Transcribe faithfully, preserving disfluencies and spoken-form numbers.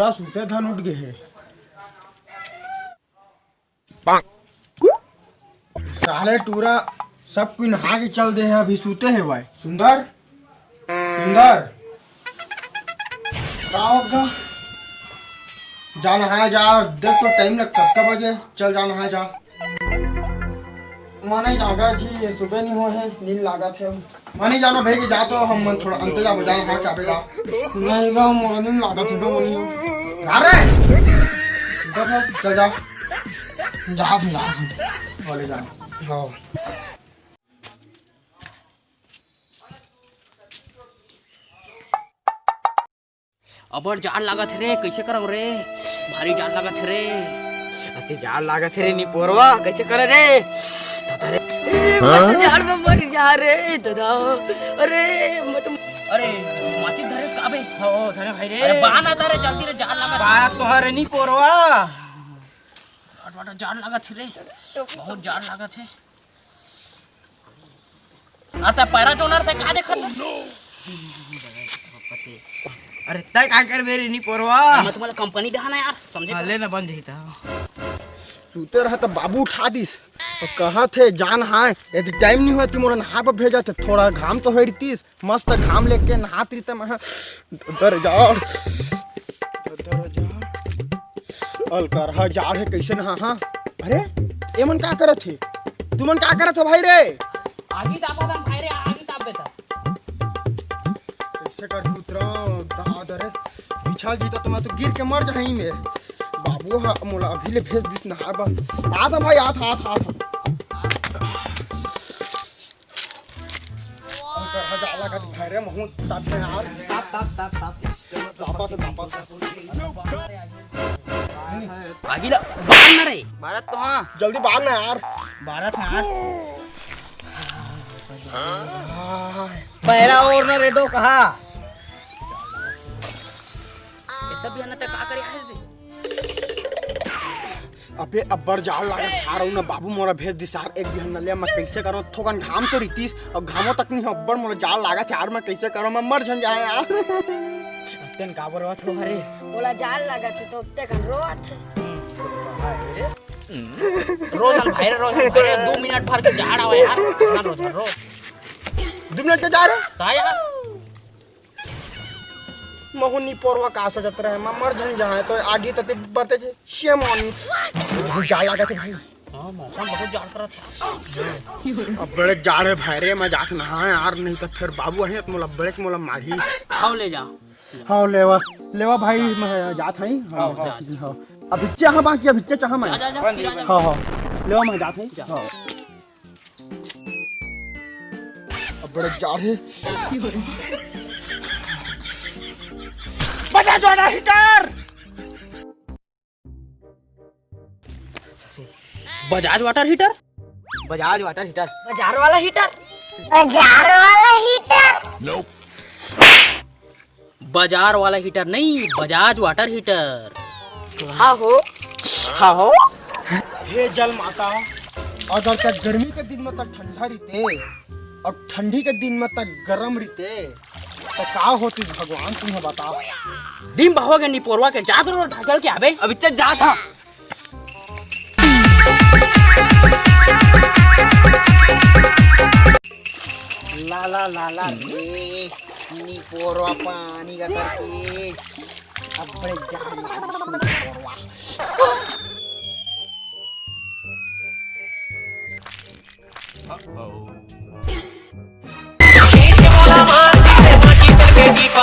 आ, सुते धन उठ गे हे। साले टूरा सब कोई नहा के चल दे हे, अभी सुते हे भाई। सुंदर, सुंदर, का होगा? जा नहाए जा, देख तो टाइम लग कतका बजे, चल जा नहाए जा। मने जागा जी, सुबह नहीं हो है, नींद लागत है। मने जाना भाई के जा तो हम मन थोड़ा अंते जाबो, जा नहा के आबे जा। नहीं गा, मोला नींद लागत है, मने जा रे। इधर से चल जा। जा, जा, जा। बोले जा। हाँ। अबड़ जाड़ लागत हे रे, कइसे करंव रे? भारी जाड़ लागत हे रे। अति जाड़ लागत हे रे निपोरवा, कइसे करे रे? दादा रे। अरे, मैं तो जाड़ में मर जा रे, दादा। अरे, मैं तो अरे, माचिस धरे का बे? हो, धरे भाई रे। अरे, बान आता रे, जल्दी रे, जाड़ लागत हे। बात तो हरे निपोरवा। हट, हट, जाड़ लागत हे रे। बहुत जाड़ लागत हे। अरे, तैं पैरा जोनर तैं का देखत हस? अरे, तैं का करबे रे निपोरवा? मैं तुम्हारा कंपनी देहाना यार, समझे हाँ, का? ले ना, बन जाही त। सुते रहा त बाबू उठा दिस। त कहत हे, "जान हाय, यदि टाइम नहीं होती, मोला नहाए बर भेजत, थोड़ा घाम तो होए रहितिस।" मस्त घाम लेके नहात रहिते मैं। दर जाड़। दर जाड़। अलकरहा जाड़ हे, कइसे नहा, हाँ? अरे, एमन का करत हे? तुमन का करत हो भाई रे? आगी तापत हन भाई रे, आगी ताप बेटा। कइसे कर उतरा, दादा रे। बिछल जी त मैं तो गिर के मर जाही में। बाबू हा, मोला अभी ले भेज दिस नहाए बर। आत हँव भाई, आत, आत, आत। अंदर ह जाला का दिखाई रे, महूं ताप के यार। ताप, ताप, ताप, ताप। तापत, तापत। आगी ला, बार ना रे। भारत तो हाँ। जल्दी बार ना यार। भारत हाँ यार। पहला और ना रे दो कहा। इतना भी अन्नता का करे आए बे? अबे अब्बड़ जाड़ लागत हे यार, ना बाबू मोला भेज दिस यार, एक बिहन नलिया मैं कइसे करंव, थोकन घाम तो रहितिस, अउ घामो तक नहीं हो, अब्बड़ मोला जाड़ लागत हे यार, मैं कइसे करंव, मैं मर झन जाए यार। तेन काबर रोवत हो हरे? ओला जाड़ लागत हे तो तेकन रोवत हे। रोजन भाई रे, रोजन भाई रे, दो मिनट भर के जाड़ आवे यार, कितना रोजन रो। दो मिनट के जाड़? का यार? महूं निपोरवा का सोचत रहे, मैं मर झन जाए तो आगी तते बरते छे, shame on you। बहुत जाड़ लागत हे भाई। हाँ, मौसम बहुत जाड़ करत हे। अब्बड़ जाड़ हे भाई रे, मैं जात नहा यार, नहीं तो फिर बाबू आही त मोला अब्बड़ के मोला मारही। हाव ले जा। हाव लेवा, लेवा भाई, मैं जात हई। हाव, हाव, जा। हाव। अभी चाह बाकी, अभी चाह मैं। जा, जा, जा, फिर आ जा। हाव, हाव। लेवा मैं जात हई। जा। हाव। अब्बड़ जाड़ हे। बजाज वाला heater. Bajaj water heater? Bajaj water heater. बाजार वाला हीटर। बाजार वाला हीटर। बाजार वाला हीटर नहीं, बजाज वाटर हीटर। हाँ हो। हाँ हो। हे जल माता, अगर तक गर्मी के दिन में तक ठंडा रहिते अउ ठंडी के दिन में तक गरम रहिते, त का होतिस भगवान तुमन बताव। दिन बहो गे निपोरवा के, जात रो ढकेल के आबे। अब इच्चे जात हा। ला ला ला ला रे, निपोरवा पानी का करके, अब्बड़ जाड़ लागत हे निपोरवा।